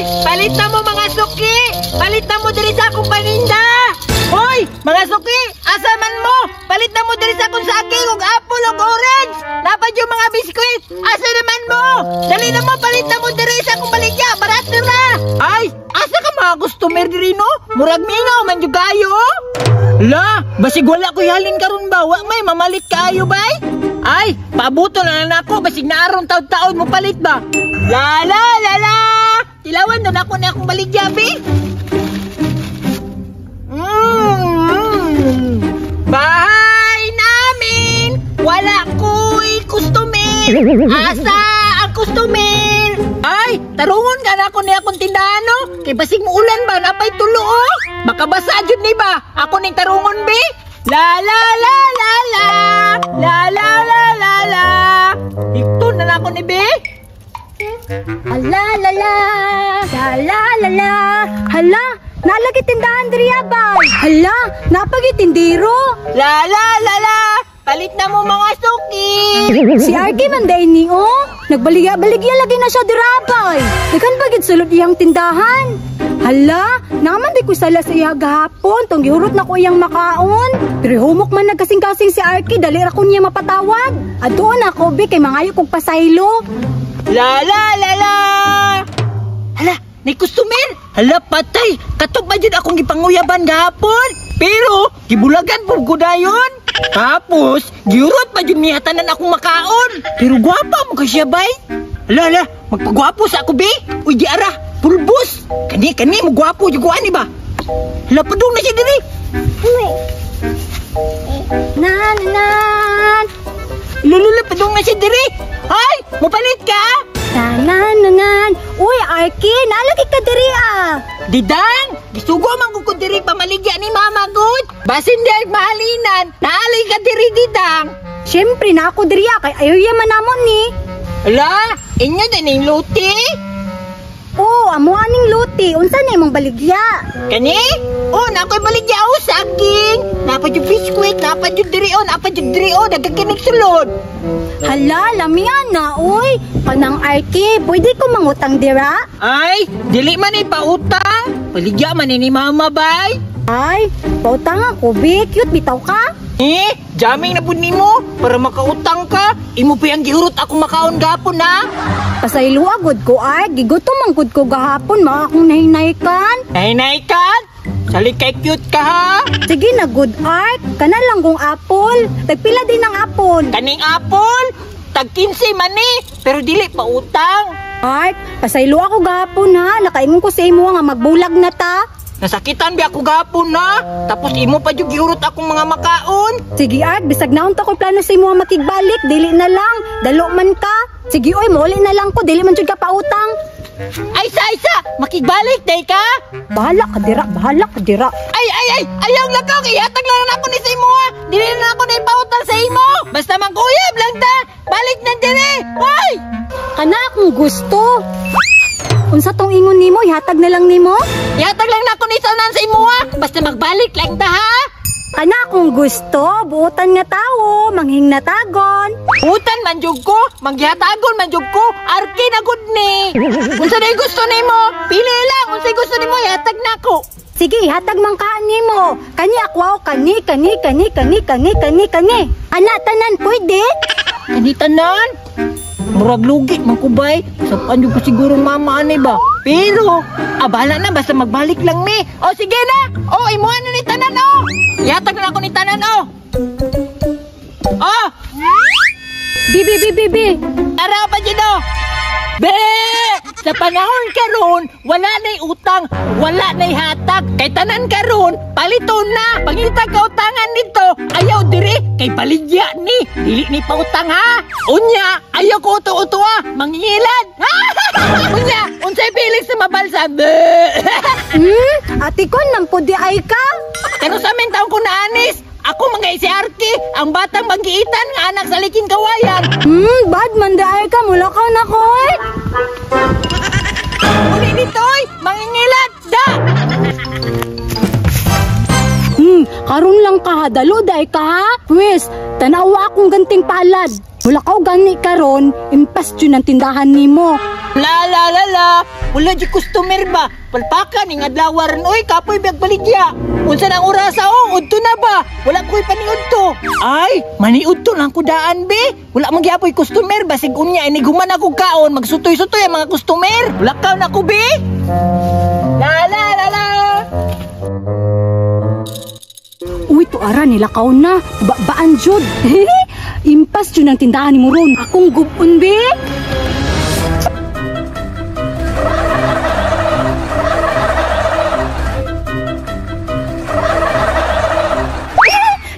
Hoy, palit na mo, mga suki! Palit na mo diri sa akong paninda! Hoy, mga suki, asa man mo? Palit na mo diri sa akong saging ug apple ug orange. Napad yung mga biskwit. Asa naman mo? Dali na mo, palit na mo diri sa akong baligya. Barato na. Ay, asa ka mga customer diri, no? Murag minaw man jud kayo. La, basig wala ko halin karon ba? Wa may mamalit kaayo bay? Ay, paabuto na lang ako basig naaron taud-taod mo palit ba? La la la la. Tilawan na ako na akong baligya, bi. Bahay namin, wala ko'y customer. Asa ang customer? Ay, tarungon ka na ako ni akong tindahan, no? Kay basig mo ulan ba, napay tulo, oh. Makabasa jud ni ba? Ako ning tarungon, bi. La la la la la. La la la la la. Ito na lang ako ni bi. Ala la la, la la la la. Hala, nalagi tindahan diri bay. Hala, napagi tindero. La la la la. Palit na mo, mga suki. Si Arky man day ni oh. Nagbaligya-baligya lagi na siya dira bay. Daghan pa gid sulod iyang tindahan. Hala, naman di ko sala sa iya gahapon tong gihurot na ko iyang makaon. Pero humok man nagkasing-kasing si Arky, dali ra ko niya mapatawag. Adoon ako bi kay mangayo kog pasaylo. La la la la. Hala, may customer. Hala, patay. Katong pa jud akong gipanguyaban gahapon. Pero, gibulagan po ko dayon. Tapos, giurot pa jud niya tanan akong makaon. Pero gwapa mo ka siya, bay. Hala, hala, magpagwapo sa ako, be. Uy, di ara, pulbos. Kani, kani, mo gwapo jud ko ani ba? Hala, padung na siya diri. Na na na. Lulula, padung na siya diri. Ay, mupalit ka? Na na na na. Uy, Arky, nalagi ka diri ah. Didang! Gisugo man ko diri pamaligya ni Mama gud. Basin di ay mahalinan, naali ka diri, Didang. Siyempre na ako diri ah, kay ayaw yaman namo ni. Ala, inyo din yung luti? Oh, amo aning luti. Unsa na imong baligya? Kani? Oh, na ako'y baligya oh, saging. Napad yung biskwit, napad yung diri oh, napad yung diri oh, nagkakinig sulod. Hala, lamian na, uy. Kanang Arky, pwede ko mangutang dira? Ay, dili man ay pautang. Baligya man ni Mama bay. Ay, pautang ako, bi. Cute bitaw ka? Eh, jamming na pud nimo para makautang ka. Imo pa yung gihurot ako makaon gapon ha. Pasaylo agad ko, ay. Gigutom ang gud ko gahapon, mga akong nahinaykan. Nahinaykan? Sali kay cute ka ha. Sige na, good art. Kana lang kong apple. Tagpila din ang apple. Kaning apple, tag 15 man ni, pero dili pa utang. Art, pasaylo ako gahapon ha. Nakaingon ko sa imo nga magbulag na ta. Nasakitan bi ako gapon na. Tapos imo pa jud gihurot akong mga makaon. Sige Art, bisag naon ta ko plano sa imo nga makigbalik, dili na lang. Dalo man ka. Sige oy, mauli na lang ko, dili man jud ka pautang. Ay sa ay sa, makigbalik day ka. Bahala ka dira, bahala ka dira. Ay ay ay, ayaw na ka, ihatag lang na ako ni sa imo ha. Dili na ako na ipautang sa imo. Basta manguyab lang ta. Balik na diri. Hoy! Kana akong gusto. Unsa tong ingon nimo, ihatag na lang nimo? Ihatag lang na ako ni sa imo ha. Basta magbalik lang ta ha. Kana akong gusto, buotan nga tawo, manghingnatagon. Utan man jud ko, manggihatagon man jud ko, arki na gud ni. Unsa day gusto nimo? Pili lang unsay gusto nimo, ihatag nako. Sige, hatag man ka nimo. Kani ako aw, kani kani kani kani kani kani kani. Ana tanan pwede? Kani tanan. Murag lugi man ko bay. Sapan jud ko siguro mama ani ba. Pero abala na basta magbalik lang ni. O sige na. O imuha na ni tanan o. Ihatag na ako ni tanan o. Oh, Bibi bibi bi. Tara pa dyan o. Be! Sa panahon karon, wala na'y utang, wala na'y hatag. Kay tanan karon, paliton na. Pangita ka utangan nito, ayaw diri kay baligya ni. Dili ni pautang ha. Unya, ayaw ko uto-uto ha. Mangingilad. Unya, unsay pilig sa mabalsa? Be! Ate ko nang pudi ay ka. Kano sa amin taong ko naanis? Ako mga si Arki, ang batang magiitan nga anak sa liking kawayan. Bad man di ay ka, mula ka na koy. Uli nitoy, mangingilad, da! Karon lang ka ha, dalo day ka ha. Pwes, tanawa akong ganting palad. Mula ka gani karon, impas yun ang tindahan nimo. La la la la, wala di customer ba? Palpakan ning adlaw ron oy, kapoy bag baligya. Unsa nang orasa oh, udto na ba? Wala ko'y paniudto. Ay, maniudto lang ko daan be. Wala man gyapoy customer basig unya ini guman ako kaon, magsutoy-sutoy ang mga customer. Lakaw na ko be. La la la la. Uy, tuara nilakaw na. Babaan jud. Impas jud ang tindahan ni Muron. Akong gubon be.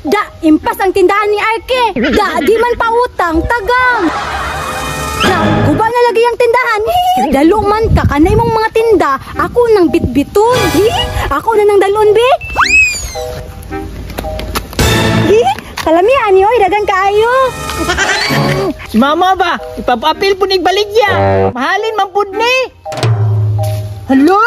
Da, impas ang tindahan ni Arke. Da, di man pautang, tagang. Da, guba na lagi ang tindahan. Dalo man ka, kanay mong mga tinda, ako nang bitbiton. Ako na nang dalon, be. Kalamian ni oy, dagan kaayo. Si mama ba, ipapapil po ni baligya. Mahalin man pud ni. Hala,